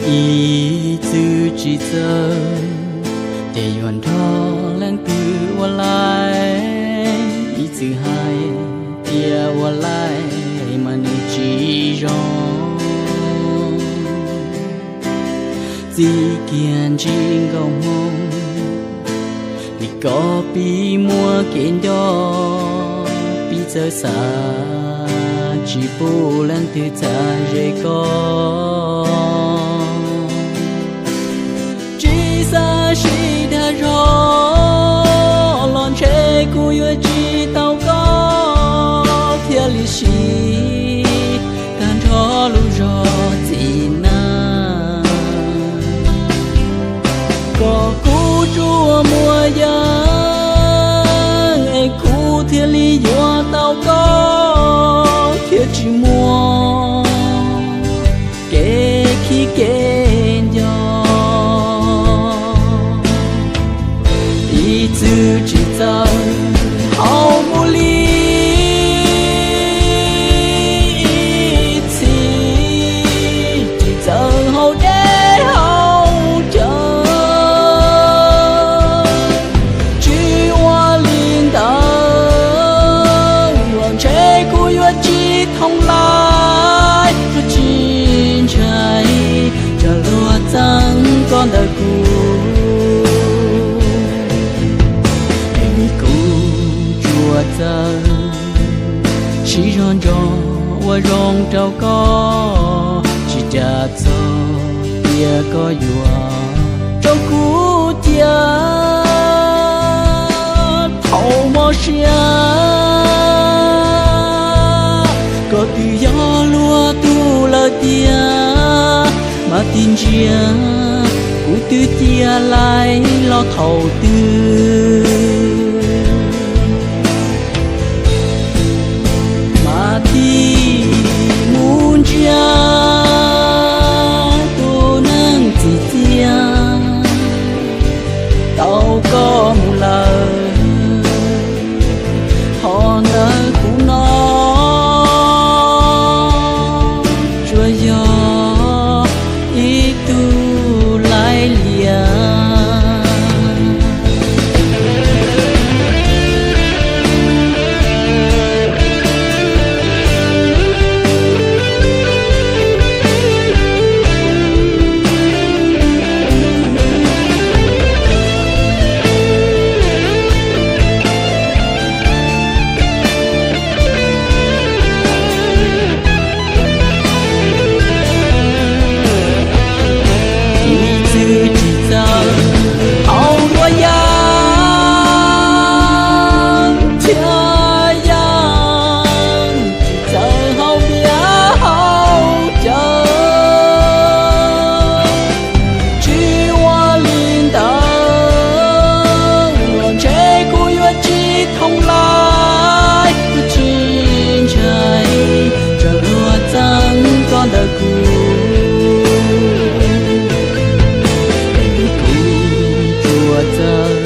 Ib txwm tsis txawj tias yuav nrog leej twg ua laij, ib txwm hais tias ua laij mas nws tsis zoo. Txij kiag ntsis nkauj hmoob, vim koj pib muaj kev nco, pib txawj xav tsis pub leej twg txav ze koj. Tsis xav sib dag zog los ntshe kuv yuav tsis tau koj thiaj li sib tag nrho lub zog txiv neej. Kom kuv tsuas muaj yeeb es kuv thiaj li yuav tau koj, thiaj tsis muaj kev khib kev nco. Ib txwm tsis txawj hauv mus li ib txhis, tsis txawj hauv deb hauv cawv. Tsis ua li ntawd los ntshe kuv yuav tsis thooj laij, kuv tsis ntshai tsam luag txeeb koj ntawm kuv. Es kuv tsuas txawj siv zog ntso ua zoo rau koj, tsis ras txog tias koj yuav rau kuv cia. Thaum mob siab koj twb yog luag tug lawm tiag, mas tig ntsia kuv twb cia laij los thaum twg. Mas tig mus ntsia tus neeg txim txiaj tau koj mus lawm, ho ntawm kuv no tsuas yog ib tug laij liam. Ib txwm tsis txawj hauv duab yeeb thiab yeeb, tsis txawj hauv viav hauv cawv. Tsis ua li ntawd los ntshe kuv yuav tsis thooj laij, kuv tsis ntshai tsam luag txeeb koj ntawm kuv. Es kuv tsuas txawj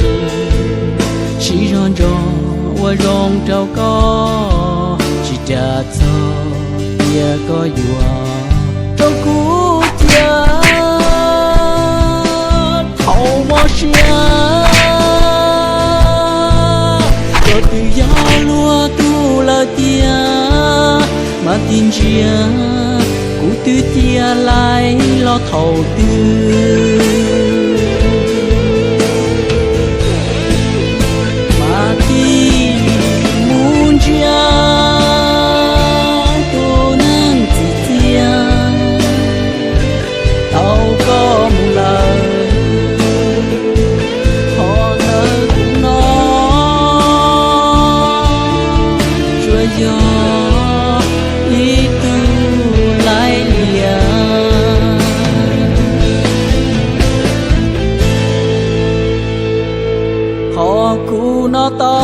siv zog ntso ua zoo rau koj, tsis ras txog tias koj yuav rau kuv cia. Thaum mob siab koj twb yog luag tug lawm tiag, mas tig ntsia kuv twb cia laij los thaum twg. Mas tig mus ntsia tus neeg txim txiaj tau koj mus lawm, ho ntawm kuv no tsuas yog ib tug laij liam. Qhov kuv no tau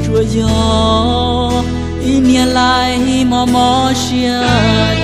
tsuas yog ib niag laij mob mob siab